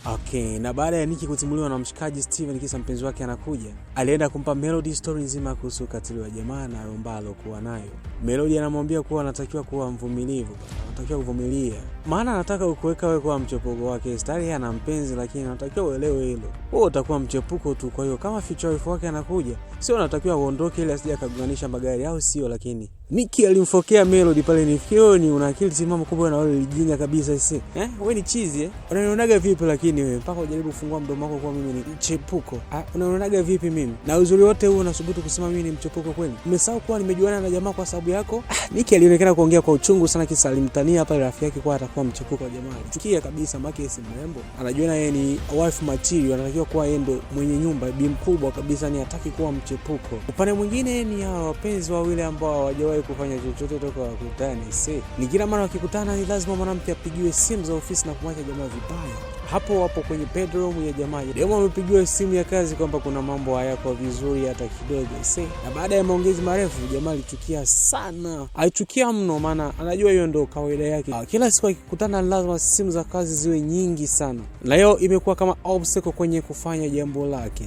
Okay, na baada ya Niki kutimuliwa na mshikaji Steven kisa mpenzi wake anakuja, alienda kumpa Melody story nzima kuhusu ukatili wa jamaa na romba alokuwa nayo. Melody anamwambia kuwa anatakiwa kuwa mvumilivu, anatakiwa kuvumilia, maana anataka kukuweka wewe kuwa mchepuko wake. Stari ana mpenzi, lakini anatakiwa uelewe hilo, wewe utakuwa mchepuko tu. Kwa hiyo kama future wife wake anakuja, sio anatakiwa uondoke ili asije akagonganisha magari, au sio? Lakini Niki alimfokea Melody pale, nifikiri ni una akili timamu kubwa na wewe lijinga kabisa sisi. Wewe ni chizi eh? Unanionaga vipi lakini wewe mpaka ujaribu kufungua mdomo wako kwa mimi ni mchepuko? Unanionaga vipi mimi? Na uzuri wote huo unasubutu kusema mimi ni mchepuko kweli? Umesahau kuwa nimejuana na jamaa kwa sababu yako? Niki alionekana kuongea kwa uchungu sana, kisa alimtania pale rafiki yake kwa atakuwa mchepuko wa jamaa. Chukia kabisa maki si mrembo. Anajiona yeye ni wife material, anatakiwa kuwa yeye ndo mwenye nyumba, bi mkubwa kabisa, ni hataki kuwa mchepuko. Upande mwingine ni hawa wapenzi wawili ambao hawajawahi kufanya chochote toka wakutane. Ni kila mara wakikutana ni lazima mwanamke apigiwe simu za ofisi na kumwacha jamaa vibaya. Hapo wapo kwenye bedroom ya jamaa, demo amepigiwa simu ya kazi kwamba kuna mambo hayako vizuri hata kidogo. Na baada ya maongezi marefu, jamaa alichukia sana, alichukia mno, maana anajua hiyo ndo kawaida yake. Kila siku akikutana lazima simu za kazi ziwe nyingi sana, na hiyo imekuwa kama obstacle kwenye kufanya jambo lake.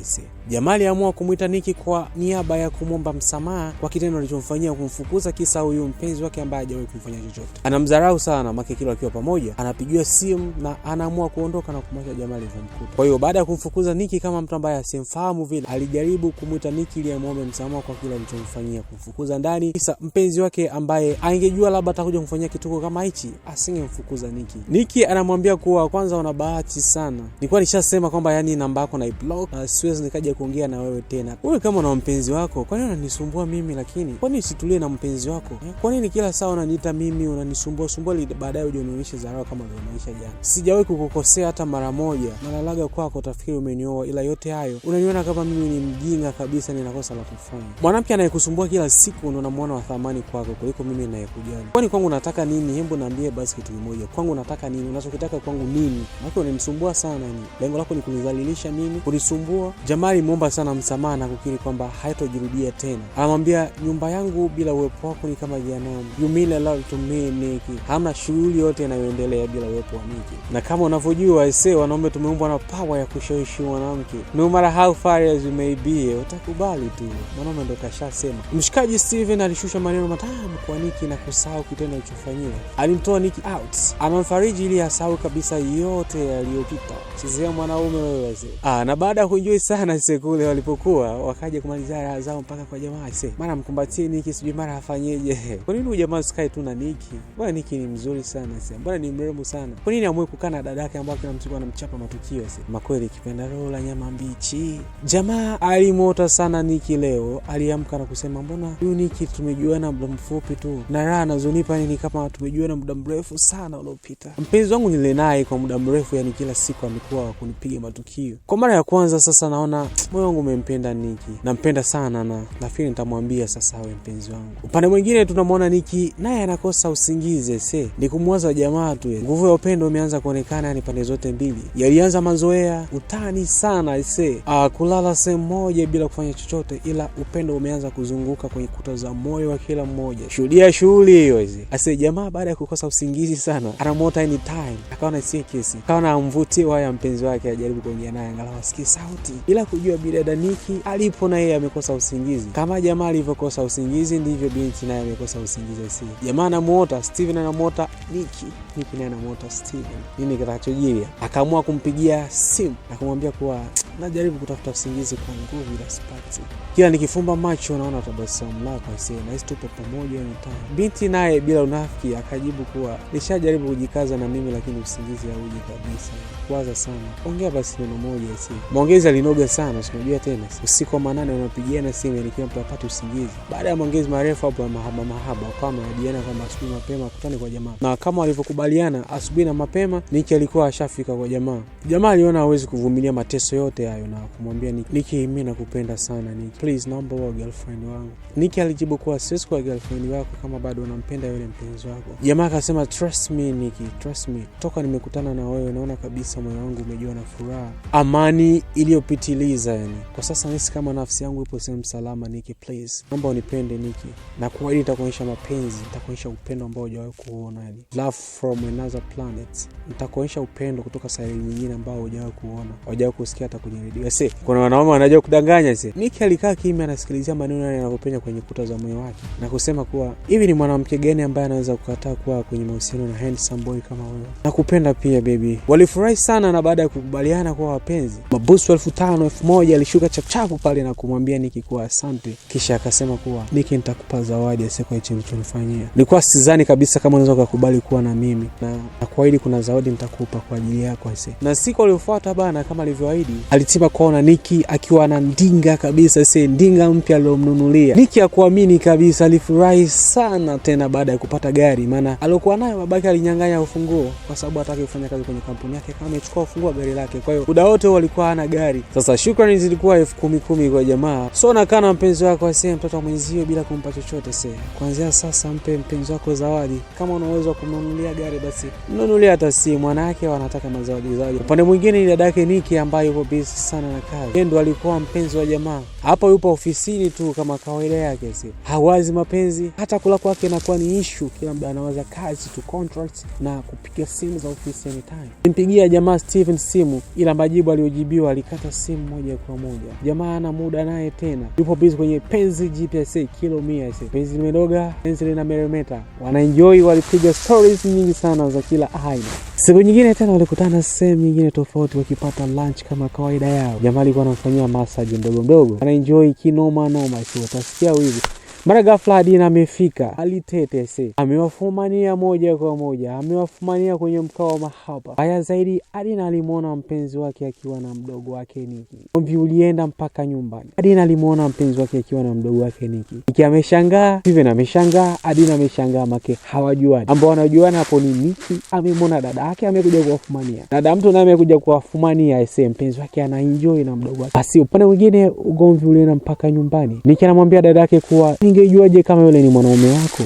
Jamaa aliamua kumuita Niki kwa niaba ya kumwomba msamaha kwa kitendo alichomfanyia kumfukuza, kisa huyu mpenzi wake ambaye hajawahi kumfanyia chochote. Anamdharau sana make kila akiwa pamoja anapigiwa simu na anaamua kuondoka na kumwacha jamaa alivyomkuta. Kwa hiyo baada ya kumfukuza Niki kama mtu ambaye asimfahamu vile, alijaribu kumuita Niki ili amuombe msamaha kwa kile alichomfanyia kumfukuza ndani, kisa mpenzi wake ambaye angejua labda atakuja kumfanyia kituko kama hichi asingemfukuza Niki. Niki anamwambia kuwa kwanza una bahati sana, nilikuwa nishasema kwamba yani namba yako na iblock, siwezi nikaja kuongea na wewe tena. Wewe kama una mpenzi wako, kwa nini unanisumbua mimi? Lakini kwa nini usitulie na mpenzi wako? Kwa nini kila saa unaniita mimi, unanisumbua sumbua ili baadaye uje unionyeshe dharau kama ulionyesha jana? Sijawahi kukukosea hata mara moja, nalalaga kwako utafikiri umenioa, ila yote hayo unaniona kama mimi ni mjinga kabisa, nina kosa la kufanya. Mwanamke anayekusumbua kila siku ndo namuona wa thamani kwako kuliko mimi ninayekujali. Kwani kwangu unataka nini? Hebu niambie basi kitu kimoja, kwangu unataka nini? Unachokitaka kwangu nini? Maana unanisumbua sana ni. Lengo lako ni kunidhalilisha mimi, kunisumbua. Jamaa alimuomba sana msamaha na kukiri kwamba haitojirudia tena. Anamwambia nyumba yangu bila uwepo wako ni kama jehanamu. You mean a lot to me Niki. Hamna shughuli yote inayoendelea bila uwepo wa Niki. Na kama unavyojua ese, wanaume tumeumbwa na power ya kushawishi mwanamke. No matter how far as you may be, utakubali tu. Mwanaume ndo kashasema. Mshikaji Steven alishusha maneno matamu kwa Niki na kusahau kitendo alichofanyiwa. Alimtoa Niki out. Anamfariji ili asahau kabisa yote yaliyopita. Chezea mwanaume wewe ese. Na baada ya kuenjoy sana kule walipokuwa, wakaja kumalizia raha zao mpaka kwa jamaa ese. Mara mkumbatie Niki, sijui mara afanyeje. Kwa nini huyu jamaa usikae tu na Niki? Mbona Niki ni mzuri sana ese. Mbona ni mrembo sana. Kwa nini amue kukaa na dadake ambaye kila mtu anamchapa matukio ese? Makweli kipenda roho la nyama mbichi. Jamaa alimwota sana Niki leo. Aliamka na kusema mbona huyu Niki tumejuana muda mfupi tu, na raha anazonipa ni kama tumejuana muda mrefu sana uliopita. Mpenzi wangu nile naye kwa muda mrefu, yani kila siku amekuwa kunipiga matukio. Kwa mara ya kwanza sasa naona moyo wangu umempenda Niki, nampenda sana na nafikiri nitamwambia sasa awe mpenzi wangu. Upande mwingine tunamwona Niki naye anakosa usingizi se, ni kumwaza jamaa tu. Nguvu ya upendo imeanza kuonekana ni pande zote mbili. Yalianza mazoea, utani sana se, kulala sehemu moja bila kufanya chochote, ila upendo umeanza kuzunguka kwenye kuta za moyo wa kila mmoja. Shuhudia shughuli hiyo hizi. Ase jamaa baada ya kukosa usingizi sana, anamwota anytime, akaona si kesi, akaona amvutie waya mpenzi wake ajaribu kuongea naye angalau asikie sauti, bila kujua bidada Niki alipo na yeye amekosa usingizi. Kama jamaa alivyokosa usingizi ndivyo binti naye amekosa usingizi. Si jamaa anamuota Steven, anamuota Niki, Niki naye anamuota Steven. Nini kitakachojiri? Akaamua kumpigia simu na kumwambia kuwa najaribu kutafuta usingizi kwa nguvu ila sipati. Kila nikifumba macho naona tabasamu lako aisee, nahisi tupo pamoja anytime. Binti naye bila unafiki akajibu kuwa nishajaribu kujikaza na mimi lakini usingizi hauji kabisa. Waza sana. Ongea basi neno moja aisee. Maongezi alinoga sana, unajua tena. Usiku wa manane unapigiana simu ili kila mtu apate usingizi. Baada ya maongezi marefu hapo ya mahaba mahaba, wakawa wameahidiana kwamba asubuhi mapema kutane kwa jamaa. Na kama walivyokubaliana asubuhi na mapema, Niki alikuwa ashafika kwa jamaa. Jamaa aliona hawezi kuvumilia mateso yote yote hayo na kumwambia Niki, mimi nakupenda sana Niki, please naomba uwe girlfriend wangu. Niki alijibu kuwa siwezi kuwa girlfriend wako kama bado unampenda yule mpenzi wako. Jamaa akasema trust me Niki, trust me, toka nimekutana na wewe naona kabisa moyo wangu umejaa na furaha, amani iliyopitiliza yani. Kwa sasa nahisi kama nafsi yangu ipo sehemu salama Niki, please naomba unipende Niki, na kuahidi nitakuonyesha mapenzi, nitakuonyesha upendo ambao hujawahi kuona yani, love from another planet, nitakuonyesha upendo kutoka sayari nyingine ambao hujawahi kuona, hujawahi kusikia hata kwenye redio. Se, kuna wanaume wanajua kudanganya se. Niki alikaa kimya anasikilizia maneno yale yanayopenya kwenye kuta za moyo wake na kusema kuwa hivi ni mwanamke gani ambaye anaweza kukataa kuwa kwenye mahusiano na handsome boy kama wewe? Nakupenda pia baby. Walifurahi sana na baada ya kukubaliana kuwa wapenzi, mabusu 5,000 1,000 alishuka chapchapu pale na kumwambia Niki kuwa asante, kisha akasema kuwa Niki, nitakupa zawadi ya siku hichi ulichonifanyia. Nilikuwa sidhani kabisa kama unaweza kukubali kuwa na mimi, na nakuahidi kuna zawadi nitakupa kwa ajili yako ase. Na siku aliyofuata bana, kama alivyoahidi, alitima kuona Niki akiwa na ndinga kabisa, se ndinga mpya aliyomnunulia. Niki hakuamini kabisa, alifurahi sana tena baada ya kupata gari, maana aliokuwa nayo babake alinyang'anya ufunguo kwa sababu hataki kufanya kazi kwenye kampuni yake kama amechukua ufunguo wa gari lake. Kwa hiyo muda wote walikuwa hana gari. Sasa shukrani zilikuwa 10,000 kwa jamaa. So nakaa na mpenzi wako ase, mtoto wa mwenzio bila kumpa chochote se. Kuanzia sasa mpe mpenzi wako zawadi. Kama una uwezo wa kumnunulia gari basi mnunulia hata simu, mwanawake wanataka mazawadi zawadi. Upande mwingine ni dadake Niki ambaye yupo busy sana na kazi. Yeye ndo alikuwa mpenzi wa jamaa. Hapo yupo ofisini tu kama kawaida yake se. Hawazi mapenzi, hata kula kwake inakuwa ni issue. Kila muda anawaza kazi tu, contracts na kupiga simu za ofisi anytime. Nimpigia jamaa Steven simu, ila majibu aliyojibiwa alikata simu moja kwa moja. Jamaa ana muda naye tena, yupo busy kwenye penzi GPS kilo 100 se. Penzi limedoga, penzi lina meremeta. Wanaenjoy, walipiga stories nyingi sana za kila aina. Siku nyingine tena walikutana sehemu nyingine tofauti wakipata lunch kama kawaida yao. Jamaa alikuwa anamfanyia massage mdogo mdogo, anaenjoy kinoma noma, si utasikia wivu. Mara ghafla Adina amefika, alitete se, amewafumania moja kwa moja, amewafumania kwenye mkao wa mahaba. Haya zaidi, Adina alimuona mpenzi wake akiwa na mdogo wake Niki. Ugomvi ulienda mpaka nyumbani. Adina alimuona mpenzi wake akiwa na mdogo wake Niki. Niki ameshangaa, Steven ameshangaa, Adina ameshangaa, make hawajuani. Ambao wanajuana hapo ni Niki amemwona dada yake amekuja kuwafumania. Dada mtu naye amekuja kuwafumania ese, mpenzi wake anaenjoy na mdogo wake. Basi upande mwingine ugomvi ulienda mpaka nyumbani. Niki anamwambia dada yake kuwa ningejuaje kama yule ni mwanaume wako?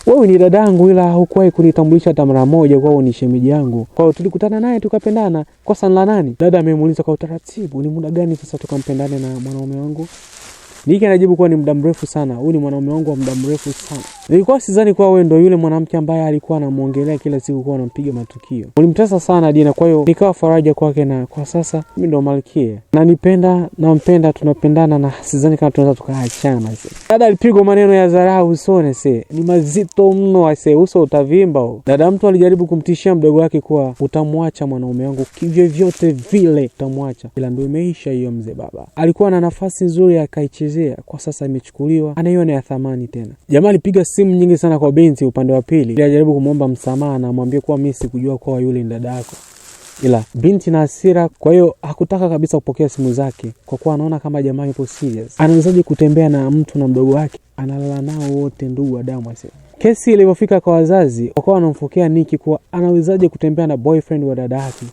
Wewe ni dadangu, ila hukuwahi kunitambulisha hata mara moja kwa ni shemeji yangu. Kwa hiyo tulikutana naye tukapendana. Kosa ni la nani? Dada amemuuliza kwa utaratibu, ni muda gani sasa tukampendane na mwanaume wangu? Niki anajibu kuwa ni muda mrefu sana. Huyu ni mwanaume wangu wa muda mrefu sana. Nilikuwa sidhani kuwa wewe ndio yule mwanamke ambaye alikuwa anamuongelea kila siku kuwa anampiga matukio. Ulimtesa sana Dina, kwa hiyo nikawa faraja kwake, na kwa sasa mimi ndo malkia. Nanipenda, nampenda, tunapendana na sidhani kama tunaweza tukaachana. Dada alipigwa maneno ya dharau usoni, se. Ni mazito mno ase, uso utavimba huo. Dada mtu alijaribu kumtishia mdogo wake kuwa utamwacha mwanaume wangu kivyovyote vile, utamwacha. Ila ndio imeisha hiyo mzee baba. Alikuwa na nafasi nzuri akaichezea, kwa sasa imechukuliwa, anaiona ya thamani tena. Jamaa alipiga simu nyingi sana kwa binti upande wa pili, ili ajaribu kumwomba msamaha na amwambie kuwa mimi sikujua kuwa yule ni dada yako. Ila binti na hasira, kwa hiyo hakutaka kabisa kupokea simu zake kwa kuwa anaona kama jamaa yupo serious. Anawezaje kutembea na mtu na mdogo wake, analala nao wote ndugu wa damu ase. Kesi ilipofika kwa wazazi, wakawa wanamfokea Niki kuwa anawezaje kutembea na boyfriend wa dada yake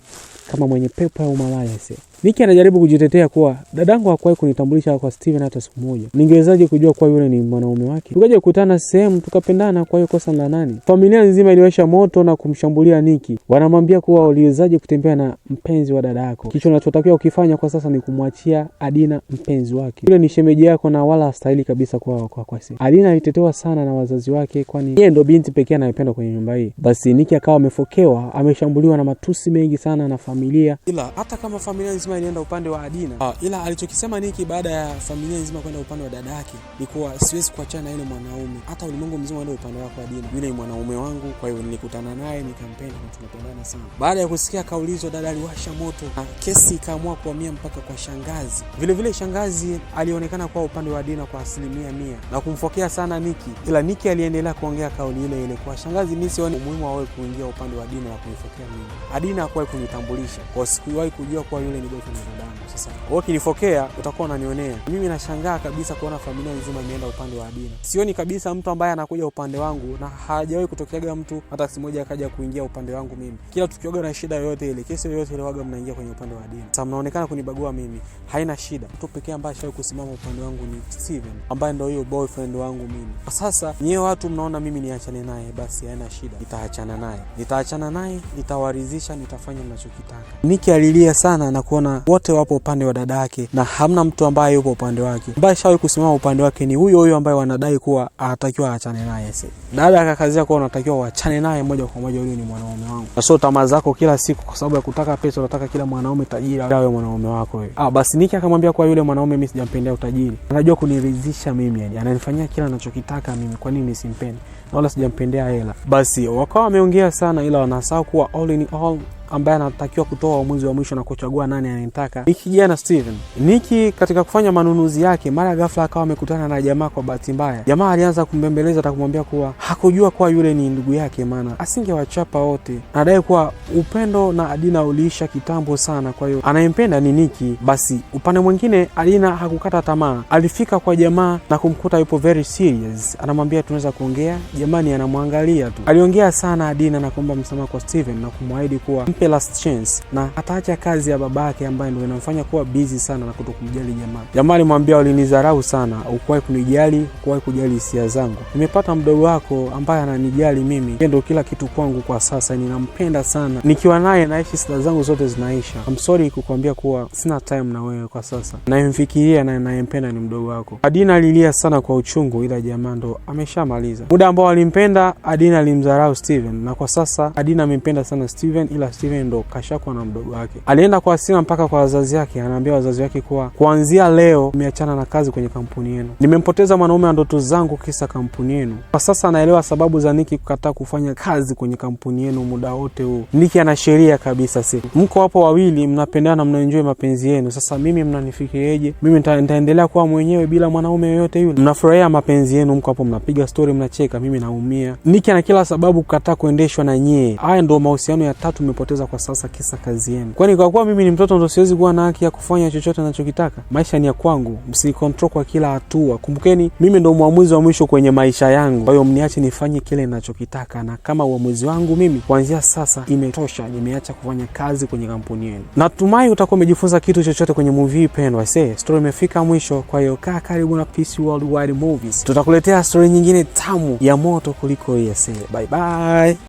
kama mwenye pepo ya umalaya ase. Niki anajaribu kujitetea kuwa dadangu hakuwahi kunitambulisha kwa Steven hata siku moja. Ningewezaje kujua kuwa yule ni mwanaume wake? Tukaja kukutana sehemu tukapendana, kwa hiyo kosa la nani? Familia nzima iliwasha moto na kumshambulia Niki. Wanamwambia kuwa uliwezaje kutembea na mpenzi wa dada yako? Kicho unachotakiwa ukifanya kwa sasa ni kumwachia Adina mpenzi wake. Yule ni shemeji yako na wala hastahili kabisa kwa kwasi. Adina alitetewa sana na wazazi wake, kwani yeye ndo binti pekee anayependwa kwenye nyumba hii. Basi Niki akawa amefokewa, ameshambuliwa na matusi mengi sana na familia. Ila hata kama familia nzima ilienda upande wa Adina, ila alichokisema Niki baada ya familia nzima kwenda upande wa dada yake ni kuwa siwezi kuachana na yule mwanaume, hata ulimwengu mzima uende upande wako Adina, yule ni mwanaume wangu, kwa hiyo nilikutana naye nikampenda na tunapendana sana. Baada ya kusikia kauli hizo, dada aliwasha moto na kesi ikaamua kuhamia mpaka kwa shangazi. Vile vile shangazi alionekana kuwa upande wa Adina kwa 100% na kumfokea sana Niki, ila Niki aliendelea kuongea kauli ile ile kwa shangazi, mimi sioni umuhimu wa wewe kuingia upande wa Adina na kunifokea mimi. Adina hakuwahi kunitambulisha maisha. Kwa sikuwahi kujua kuwa yule ni boyfriend wa dadangu. Sasa wewe ukinifokea utakuwa unanionea. Mimi nashangaa kabisa kuona familia nzima imeenda upande wa Adina. Sioni kabisa mtu ambaye anakuja upande wangu, na hajawahi kutokeaga mtu hata siku moja akaja kuingia upande wangu mimi. Kila tukioga na shida yoyote ile, kesi yoyote ile, waga mnaingia kwenye upande wa Adina. Sasa mnaonekana kunibagua mimi. Haina shida. Mtu pekee ambaye ashawahi kusimama upande wangu ni Steven, ambaye ndio hiyo boyfriend wangu mimi. Sasa nyewe watu mnaona mimi niachane naye, basi haina shida. Nitaachana naye. Nitaachana naye, nitawaridhisha, nitafanya mnachokitaka. Niki alilia sana na kuona wote wapo upande wa dada yake na hamna mtu ambaye yupo upande wake. Ambaye ashawahi kusimama upande wake ni huyo huyo ambaye wanadai kuwa anatakiwa aachane naye. Sasa dada akakazia kuwa unatakiwa uachane naye moja kwa moja, huyo ni mwanaume wangu. Na sio tamaa zako kila siku kwa sababu ya kutaka pesa, unataka kila mwanaume tajiri awe mwanaume wako wewe. Basi Niki akamwambia kwa yule mwanaume mimi sijampendea utajiri. Anajua kuniridhisha mimi, yani ananifanyia kila ninachokitaka mimi, kwa nini nisimpende? Na wala sijampendea hela. Basi wakawa wameongea sana, ila wanasahau kuwa all in all ambaye anatakiwa kutoa uamuzi wa mwisho na kuchagua nani anayemtaka ni kijana Steven. Niki katika kufanya manunuzi yake, mara ghafla akawa amekutana na jamaa kwa bahati mbaya. Jamaa alianza kumbembeleza na kumwambia kuwa hakujua kuwa yule ni ndugu yake, maana asingewachapa wote. Anadai kuwa upendo na Adina uliisha kitambo sana, kwa hiyo anayempenda ni Niki. Basi upande mwingine Adina hakukata tamaa, alifika kwa jamaa na kumkuta yupo very serious, anamwambia tunaweza kuongea. Jamani, anamwangalia tu. Aliongea sana Adina na kuomba msamaha kwa Steven na kumwahidi kuwa mpe last chance na ataacha kazi ya babake ambaye ndio inamfanya kuwa busy sana na kutokumjali jamaa. Jamaa alimwambia ulinidharau sana, hukuwahi kunijali, hukuwahi kujali hisia zangu. Nimepata mdogo wako ambaye ananijali mimi, yeye ndio kila kitu kwangu kwa sasa, ninampenda sana. Nikiwa naye naishi, shida zangu zote zinaisha. I'm sorry kukwambia kuwa sina time na wewe kwa sasa. Nayemfikiria na nayempenda ni mdogo wako. Adina alilia sana kwa uchungu, ila jamaa ndo ameshamaliza. Muda ambao alimpenda Adina alimdharau Steven, na kwa sasa Adina amempenda sana Steven, ila Steven ndo kashakwa na mdogo wake. Alienda kwa hasira mpaka kwa wazazi wake, anaambia wazazi wake kuwa kuanzia leo nimeachana na kazi kwenye kampuni yenu. Nimempoteza mwanaume wa ndoto zangu kisa kampuni yenu. Kwa sasa naelewa sababu za Niki kukataa kufanya kazi kwenye kampuni yenu muda wote huu. Niki ana sheria kabisa, si mko hapo wawili mnapendana, mnaenjoy mapenzi yenu. Sasa mimi mnanifikirieje? Mimi nitaendelea kuwa mwenyewe bila mwanaume yoyote yule? Mnafurahia mapenzi yenu, mko hapo mnapiga story, mnacheka, mimi naumia. Niki ana kila sababu kukataa kuendeshwa na nyie. Haya ndo mahusiano ya tatu mmepoteza kwa sasa kisa kazi yenu. Kwani kwa kuwa mimi ni mtoto ndo siwezi kuwa na haki ya kufanya chochote ninachokitaka? Maisha ni ya kwangu, msicontrol kwa kila hatua. Kumbukeni mimi ndo mwamuzi wa mwisho kwenye maisha yangu, kwa hiyo mniache nifanye kile ninachokitaka, na kama uamuzi wangu mimi kuanzia sasa imetosha, nimeacha kufanya kazi kwenye kampuni yenu. Natumai utakuwa umejifunza kitu chochote kwenye movie hii pendwa. Say, story imefika mwisho, kwa hiyo kaa karibu na Peace Worldwide Movies, tutakuletea story nyingine tamu ya moto kuliko hii. Say, bye bye.